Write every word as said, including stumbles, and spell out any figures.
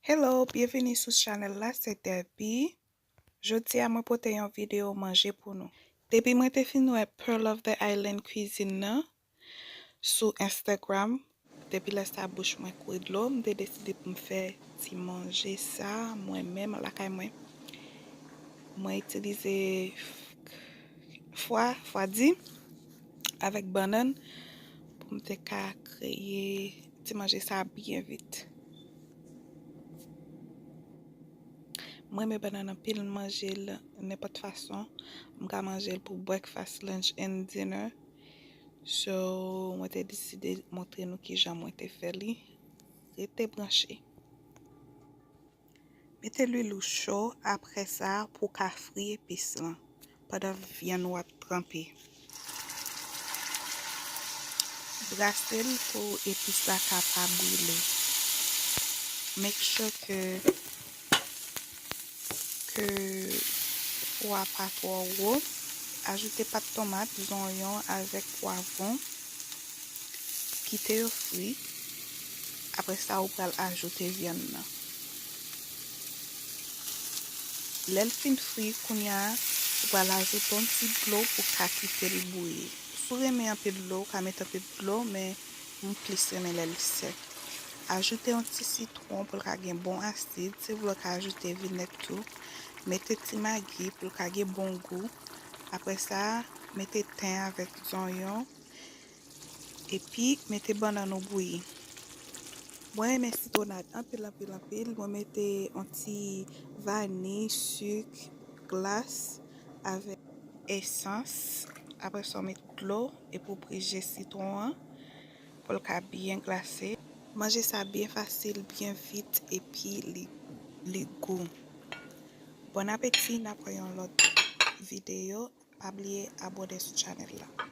Hello, byenvini sou chanèl la, se Debbie. Jodi a mwen pote yon videyo manje pou nou. Depi mwen te fin wè Pearl of the Island Cuisine nan sou Instagram, depi lè sa bouch mwen kouri dlo, m te deside pou m fè ti manje sa mwen menm lakay mwen. Mwen itilize fwa, fwa di avèk bannann pou m te ka kreye ti manje sa byen vit. Mwen renmen bannann anpil, m manje l nenpòt fason. M ka manje l pou breakfast, lunch and dinner. So, mwen te deside montre nou kijan mwen te fè li. Rete branche. Mete lwil ou cho, apre sa, pou w ka fri epis lan, pandan vyann ou ap tranpe. Brase l pou epis la ka pa brile. Make sure ke, ke fou a pa twò wo. Ajoute pat tomat, zonyon avèk pwavwon. Kite yo fri. Apre sa, ou pral ajoute vyann nan. Lè l fin fri, kounye a, ou pral ajoute yon ti dlo pou w ka kite l bouyi. Si w renmen anpil dlo, ou ka mete anpil dlo, men m plis renmen lè l sèk. Ajoute yon ti sitwon pou l ka gen bon asid. Si w vle, w ka ajoute vinèg tou. Mete ti magi pou l ka gen bon gou. Apre sa, mete ten avèk zonyon. Epi, mete bannann ou bouyi. Mwen renmen sitwonad anpil, anpil, anpil. Mwen mete yon ti vaniy, sik, glas avèk esans. Apre sa, w met dlo epi w prije sitwon an pou l ka byen glase. Manje sa byen fasil, byen vit, epi li, li gou. Bon apeti, n ap wè yon lòt videyo. Pa bliye abòne sou chanèl la.